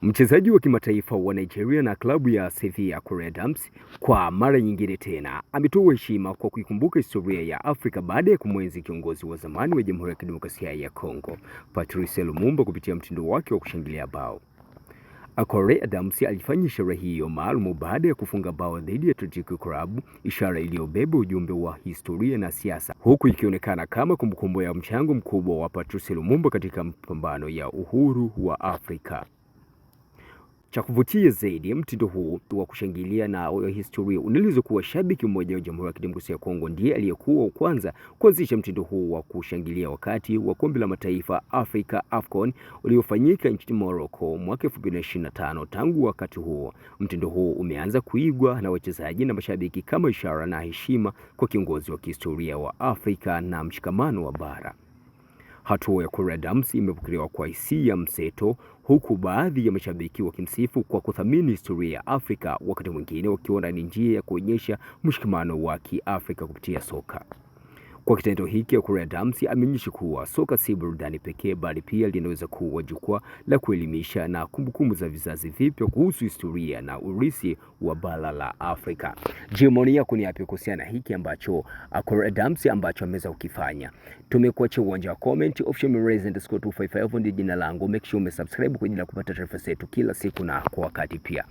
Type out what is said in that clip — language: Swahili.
Mchezaji wa kimataifa wa Nigeria na klabu ya Sevilla Akor Adams kwa mara nyingine tena ametoa heshima kwa kuikumbuka historia ya Afrika baada ya kumwenzi kiongozi wa zamani wa Jamhuri ya Kidemokrasia ya Kongo Patrice Lumumba kupitia mtindo wake wa kushangilia bao. Akor Adams alifanya sherehe hiyo maalum baada ya kufunga bao dhidi ya Athletic Club, ishara iliyobeba ujumbe wa historia na siasa, huku ikionekana kama kumbukumbu ya mchango mkubwa wa Patrice Lumumba katika mapambano ya uhuru wa Afrika. Cha kuvutia zaidi, mtindo huu wa kushangilia na wa historia unaelezwa kuwa shabiki mmoja wa Jamhuri ya Kidemokrasia ya Kongo ndiye aliyekuwa wa kwanza kuanzisha mtindo huu wa kushangilia wakati wa Kombe la Mataifa Afrika AFCON uliofanyika nchini Morocco mwaka 2025. Tangu wakati huo, mtindo huu umeanza kuigwa na wachezaji na mashabiki kama ishara na heshima kwa kiongozi wa kihistoria wa Afrika na mshikamano wa bara. Hatua ya Akor Adams imepokelewa kwa hisia mseto, huku baadhi ya mashabiki wakimsifu kwa kuthamini historia ya Afrika, wakati mwingine wakiona ni njia ya kuonyesha mshikamano wa Kiafrika kupitia soka. Kwa kitendo hiki, Akor Adams ameonyesha kuwa soka si burudani pekee, bali pia linaweza kuwa jukwaa la kuelimisha na kumbukumbu za vizazi vipya kuhusu historia na urithi wa bara la Afrika. Je, maoni yako ni yapi kuhusiana na hiki ambacho Akor Adams ambacho ameweza kukifanya? Tumekuachia uwanja wa comment. Official Mirez_255 ndio jina langu. Make sure umesubscribe kwa ajili ya kupata taarifa zetu kila siku na kwa wakati pia.